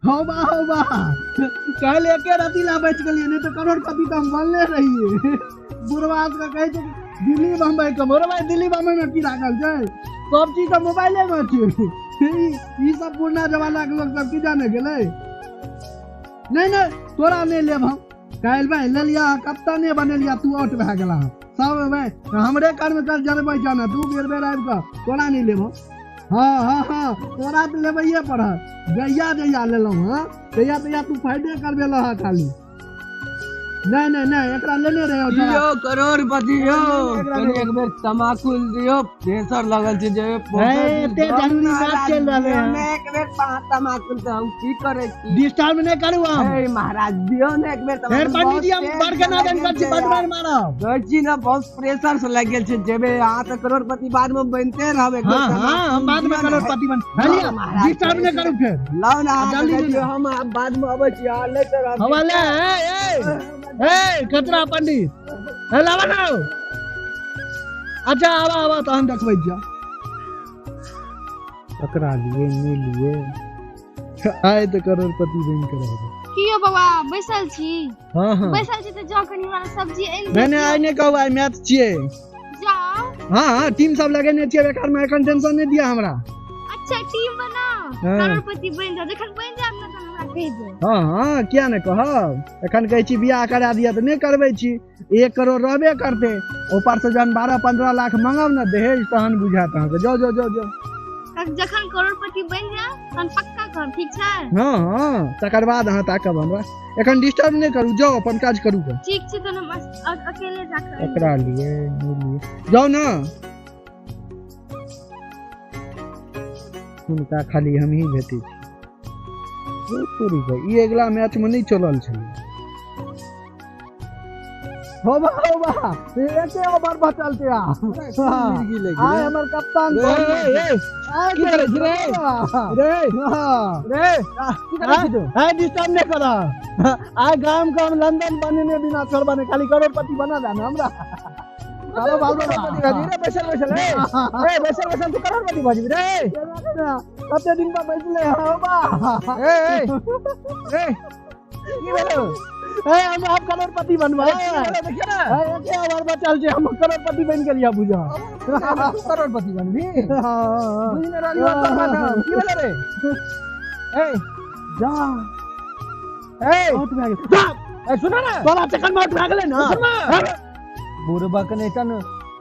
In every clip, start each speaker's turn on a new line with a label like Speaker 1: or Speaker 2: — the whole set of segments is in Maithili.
Speaker 1: हौ बा हौ बा, काल्हि एके रति ला बचि गेलियै, नहि तऽ करोड़पति तऽ हम बनले रहियै। बुढ़वा सबके कहै छै कि दिल्ली बम्बई कमो रे भाई, दिल्ली बम्बई में की राखल छै, सब चीज तऽ मोबाइले में छै। ई सब पुरना जमाना के लोग सब की जाने गेलै। नहीं नहीं तोरा नहीं लेब हम, काल्हि भाई लेलिया कप्ताने बनेलिया, तू आउट भए गेला। सब भाई हमरे कर्म कर जरबै छह ने, तू बेर बेर आबि कऽ तोरा नहीं लेब हम। हाँ हाँ हाँ तोरा तऽ लेबैये पड़त, जहिया जहिया लेलहुँ हँ तहिया तहिया तू फायदे करबेलह हँ खाली। नहीं नहीं नहीं एकरा लेने रहे हो
Speaker 2: यौ करोड़पति यौ,
Speaker 1: एकरा
Speaker 2: कनी एक बेर तमाकुल दियौ, प्रेशर लगल छै जे
Speaker 1: एते जरूरी बात चलि रहलै हँ।
Speaker 2: एक बेर पाँच तमाकुल तऽ हम की करै छी?
Speaker 1: डिस्टर्ब नहि करू हम।
Speaker 2: हे महाराज दियौ ने एक बेर
Speaker 1: फेर
Speaker 2: तमाकुल,
Speaker 1: पंडित जी हम
Speaker 2: बहुत
Speaker 1: बड़ के नादन
Speaker 2: तेज
Speaker 1: कर छी,
Speaker 2: लागि
Speaker 1: बड
Speaker 2: गेल
Speaker 1: मार मारब।
Speaker 2: छै। कहै छी ने बहुत प्रेशर से लागि गेल छै, जेबे अहाँ तऽ करोड़पति बाद में बनते रहब। एक बेर
Speaker 1: हाँ हाँ हम बाद में
Speaker 2: तमाकुल दियौ ने।
Speaker 1: करोड़पति बन लिया,
Speaker 2: महाराज,
Speaker 1: डिस्टर्ब नहि करू फेर।
Speaker 2: लाउ ने अहाँ
Speaker 1: जल्दी
Speaker 2: कहै
Speaker 1: ले
Speaker 2: छी,
Speaker 1: लो।
Speaker 2: हम आब बाद में अबै छी, अहाँ लैते रहब।
Speaker 1: हवा ले, ए ए ए कचरा पंडित, ए लावा ना। अच्छा आवा आवा तहन देखबै छियौ। ककरा लिए नहि लिए, आइ तऽ करोड़पति बनि कऽ रहबै।
Speaker 3: की यौ बाबा बैसल छी?
Speaker 1: हाँ हाँ
Speaker 3: बैसल छी तऽ जाउ कनि हमरा सब्जी आनि
Speaker 1: नहि नहि आइ नहि कहू, आइ मैच छियै।
Speaker 3: जाउ।
Speaker 1: हाँ हाँ टीम सब लगेने छियै, बेकार में एखन टेंशन नहि दिअ हमरा।
Speaker 3: अच्छा टीम बनाओ,
Speaker 1: हाँ।
Speaker 3: करोड़पति बनि जाउ, जखन बनि जायब ने तहन हमरा कहि देब।
Speaker 1: हाँ हाँ किया नहि कहब, एखन कहै छी बियाह करा दिअ तऽ नहि करबै छी। 1 करोड़ रहबे करतै, ऊपर से जहन 12-15 लाख मंगब ने दहेज तहन बुझायत अहाँके। जाउ जाउ जाउ जाउ।
Speaker 3: जखन करोड़पति बनि जायब तहन पक्का कहब, ठीक छै?
Speaker 1: हाँ हाँ तकर बाद अहाँ ताकब हमरा, एखन डिस्टर्ब नहि करू, जाउ अपन काज करू गऽ।
Speaker 3: ठीक छै तहन हम अकेले जाकऽ
Speaker 1: एकरा लिए नहि लिए, जाउ ने। हुनका खाली हमही भेटै छी। ई अगिला मैच में नहीं चलल छलै। हो बा हो बा, एके ओवर बचल छै। आइ हमर कप्तान
Speaker 2: रे, रे,
Speaker 1: की
Speaker 2: करै छी रे?
Speaker 1: रे
Speaker 2: रे, की करै छी तू?
Speaker 1: आइ डिस्टर्ब नहि कर, आइ गाम के हम लंदन बनेने बिना छोड़बा नहि, खाली करोड़पति बना दे ने हमरा।
Speaker 2: चलो बाबू करोड़पति भऽ जेबही रे, बैसल बैसल रे। ए बैसल बैसल तू करोड़पति भऽ जेबही रे।
Speaker 1: कते दिन पर बैसले हो बा।
Speaker 2: ए ए ए की भेलो?
Speaker 1: ए हम आब करोड़पति बनबै।
Speaker 2: ए, की भेलो? देखियौ ने।
Speaker 1: ए, एके ओवर बचल छै, हम करोड़पति बनि गेलियै बुझा।
Speaker 2: तू करोड़पति बनबी?
Speaker 1: हाँ।
Speaker 2: बुझि नहि रहलियौ तोर बात हम। की भेलो रे? ए
Speaker 1: जा।
Speaker 2: ए
Speaker 1: आउट भए गेल। जा।
Speaker 2: ए सुन ने।
Speaker 1: तोरा चक्कर में आउट भए गेलै ने।
Speaker 2: सुन ने। बुढ़बक नहि तन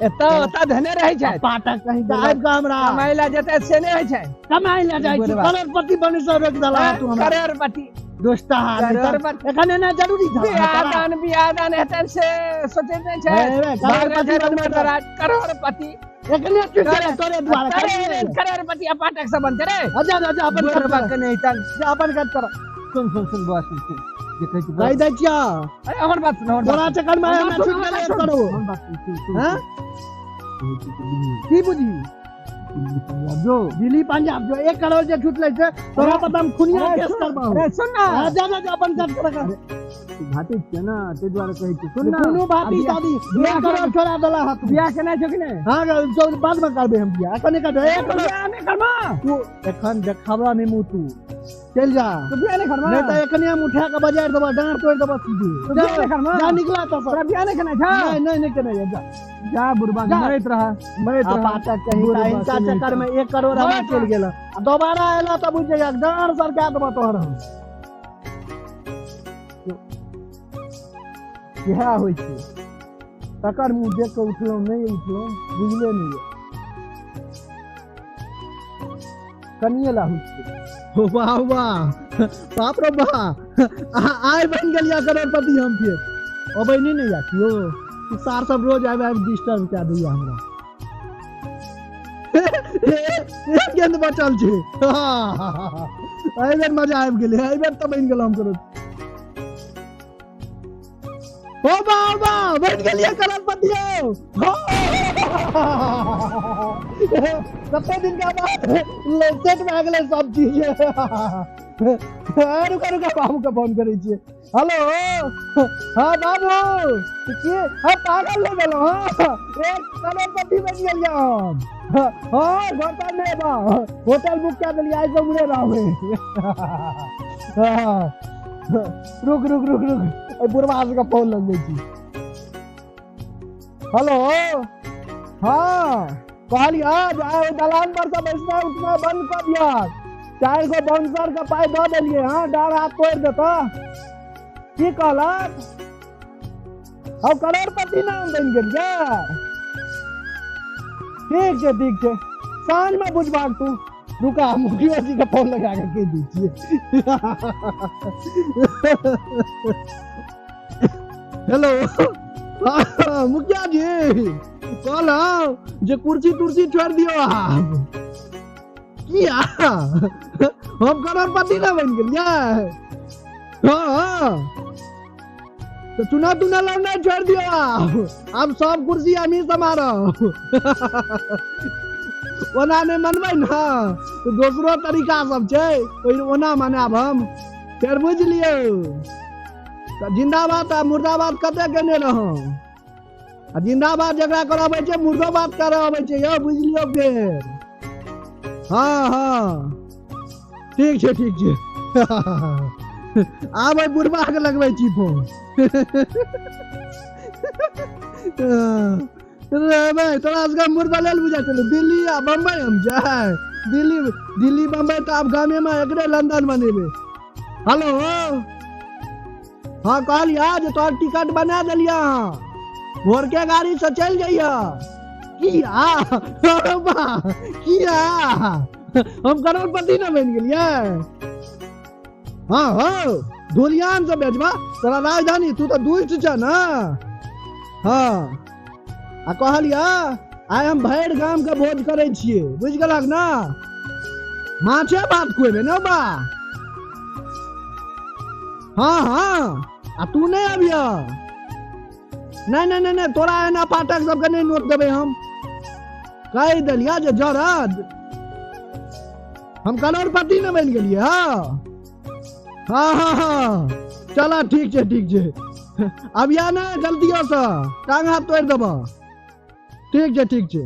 Speaker 2: एतऽ ओतऽ धेने रहै छै।
Speaker 1: पाटक कहीं तऽ आबि कऽ हमरा
Speaker 2: कमाइ लए जेतै से नहि होइ छै।
Speaker 1: कमाइ लए जाइ छी,
Speaker 2: बुढ़बा।
Speaker 1: करोड़पति बनि सब रोकि देला तू हमरा।
Speaker 2: करोड़पति।
Speaker 1: दोस्ता
Speaker 2: करोड़पति।
Speaker 1: एखन एना जरूरी था।
Speaker 2: बियाह दान, बियाह दान हेतै से सोचैत नहि छै।
Speaker 1: हे रे, करोड़पति बनबै तऽ-
Speaker 2: राज करोड़पति।
Speaker 1: एखने चुप करे तोरे दुआरे।
Speaker 2: करोड़पति आ पाटक सब बनतै रे।
Speaker 1: अच्छा अच्छा अपन काज
Speaker 2: बुढ़बक
Speaker 1: कर।
Speaker 2: नहि तन।
Speaker 1: जा, अपन काज कर।
Speaker 2: सुन सुन सुन बौआ सुन सुन जे कहै छी
Speaker 1: कहि दै छियौ।
Speaker 2: अरे हमर बात सुन, हमर
Speaker 1: तोरा
Speaker 2: बात
Speaker 1: चक्कर में हमरा
Speaker 2: सुन,
Speaker 1: छूट
Speaker 2: हमर
Speaker 1: गेलै
Speaker 2: बात
Speaker 1: 1
Speaker 2: सुन,
Speaker 1: करोड़।
Speaker 2: हमर बात सुन, सुन, सुन,
Speaker 1: हाँ?
Speaker 2: सुन।
Speaker 1: की बुझी?
Speaker 2: जो
Speaker 1: दिल्ली पंजाब जो 1 करोड़ जे छूटलै से तोरा पता हम खुनिया
Speaker 2: अरे
Speaker 1: केस
Speaker 2: सुन,
Speaker 1: करबाऊ।
Speaker 2: अरे सुन ना।
Speaker 1: हाँ, जा जा जा अपन काज कर कर।
Speaker 2: तू भाती छियै ना, ताहि दुआरे कहै छी। सुन ना।
Speaker 1: कोनो भाती
Speaker 2: बियाह-
Speaker 1: शादी
Speaker 2: बियाह
Speaker 1: 1 करोड़ छोड़ा देला हा तू।
Speaker 2: बियाह केनाइ छौ कि नहि?
Speaker 1: हाँ, जो बाद में करबै हम बियाह। एखन नहि करबै। 1 करोड़।
Speaker 2: बियाह नहि करबा।
Speaker 1: तू एखन देखाबा नहि मुँह, तू चलि जा।
Speaker 2: तू बियाह नहि करबा।
Speaker 1: नहीं तऽ एखने हम उठा के बजार देबऽ, डाँड़ तोड़ि देबऽ सीधे।
Speaker 2: तू बियाह नहि करबा।
Speaker 1: जा निकला तऽ
Speaker 2: तोरा बियाह नहि केनाइ छौ?
Speaker 1: नहीं नहीं नहीं केनाइ जा।
Speaker 2: जा बुढ़बा
Speaker 1: जा।
Speaker 2: मरैत रह, मरैत
Speaker 1: आ
Speaker 2: रह।
Speaker 1: पाटक कहीं
Speaker 2: बुढ़बा
Speaker 1: ता इनका
Speaker 2: सुनै
Speaker 1: चक्कर में 1 करोड़ हमरा
Speaker 2: मरैत
Speaker 1: चलि
Speaker 2: रह।
Speaker 1: गेल। आ दोबारा एला तऽ बुझि जाइए डाँड़ सरका देबऽ तोहर हम। इएह होइ छै, तकर मुँह देख कऽ उठलहुँ नहि उठलहुँ बुझले नहि यऽ। कनिये ला होइ छै। वाह वाह बाप रे वाह, आइ बनि गेलियै करोड़पति हम। फेर अबै नहि ने या केओ, ई सार सब रोज आबि आबि डिस्टर्ब कए दैया हमरा। एक गेंद बचल छै, एहि बेर मजा आबि गेलै, एहि बेर तऽ बनि गेलहुँ हम करोड़। ओ बाबा बनि गेलियै करोड़पति यौ। कते दिन के बाद सेट भए गेलै सब चीज। रुका रुका बाबू के फोन करै छियै। हेलो, हाँ बाबू, की हम पागल नहि भेलहुँ? हाँ 1 करोड़पति बनि गेलियै हम। हाँ घर पर नहि एबा, होटल बुक कए देलियै, आइ से उमरे रहबै। हाँ। रुक रुक रुक रुक, एहि बुढ़वा सबके फोन लगबै छी। हेलो, हाँ कहलियै जे आइ ओहि दलान पर से बैसनाइ उठनाइ बंद कऽ दिअ। 4 गो बाउंसर के पाइ दऽ देलियै हँ, डाँड़ हाथ तोड़ि देतऽ। की कहलक? हम करोड़पति नाम बनि गेलियै। ठीक छै ठीक छै, साँझमे बुझबाक तू। रुका, मुखिया जी के फोन लगा के कहि दै छियै। हेलो, हाँ, मुखिया जी कहलहुँ जे कुर्सी तुर्सी छोड़ि दियौ आब। किया? हम करोड़पति ना बनि गेलियै? हाँ, तऽ चुनाव तुनाव लड़नाइ छोड़ि दियौ आब, आब सब कुर्सी हमही सम्हारब। ओना नहि मनबै ने तऽ दोसरो तरीका सब छै, ओहि ओना मनायब हम। फेर बुझि लियौ तऽ जिन्दाबाद आ मुर्दाबाद कते केने रहौं। आ जिन्दाबाद जकरा करऽ अबै छै मुर्दोबाद करऽ अबै छै यौ, बुझि लियौ फेर। हाँ हाँ ठीक छै ठीक छै, आब ओहि बुढ़बा के लगबै छी फोन। रे भाइ, तोरा सबके मुर्दा लेल बुझाइ छलै दिल्ली आ बम्बई हम जाय। दिल्ली दिल्ली बम्बई तऽ आब गामेमे एकरे लंदन बनेबै। हेलो, हाँ कहलियै जे तोहर टिकट बना देलियै हँ, भोरके गाड़ी से चलि जइह। किया किया? हम करोड़पति ने बनि गेलियै? हाँ हो, धुलियान से बेचबा तोरा राजधानी, तू तऽ दुष्ट छ ने। हाँ आ कहलियै आइ हम भरि गाम के भोज करै छियै, बुझि गेलक ने? माछे भात खुएबै ने बा। हाँ हाँ, आ तू नहि अबिह। नहि नहि नहि नहि, तोरा एना पाठक सबके नहि नोट देबै हम। कहि देलियै जे जरद हम करोड़पति ने बनि गेलियै। हाँ हाँ हाँ हाँ, चल ठीक छै ठीक छै, अबिया ने गलतियोसँ टांग हाथ तोड़ि देबह। ठीक छै ठीक छै।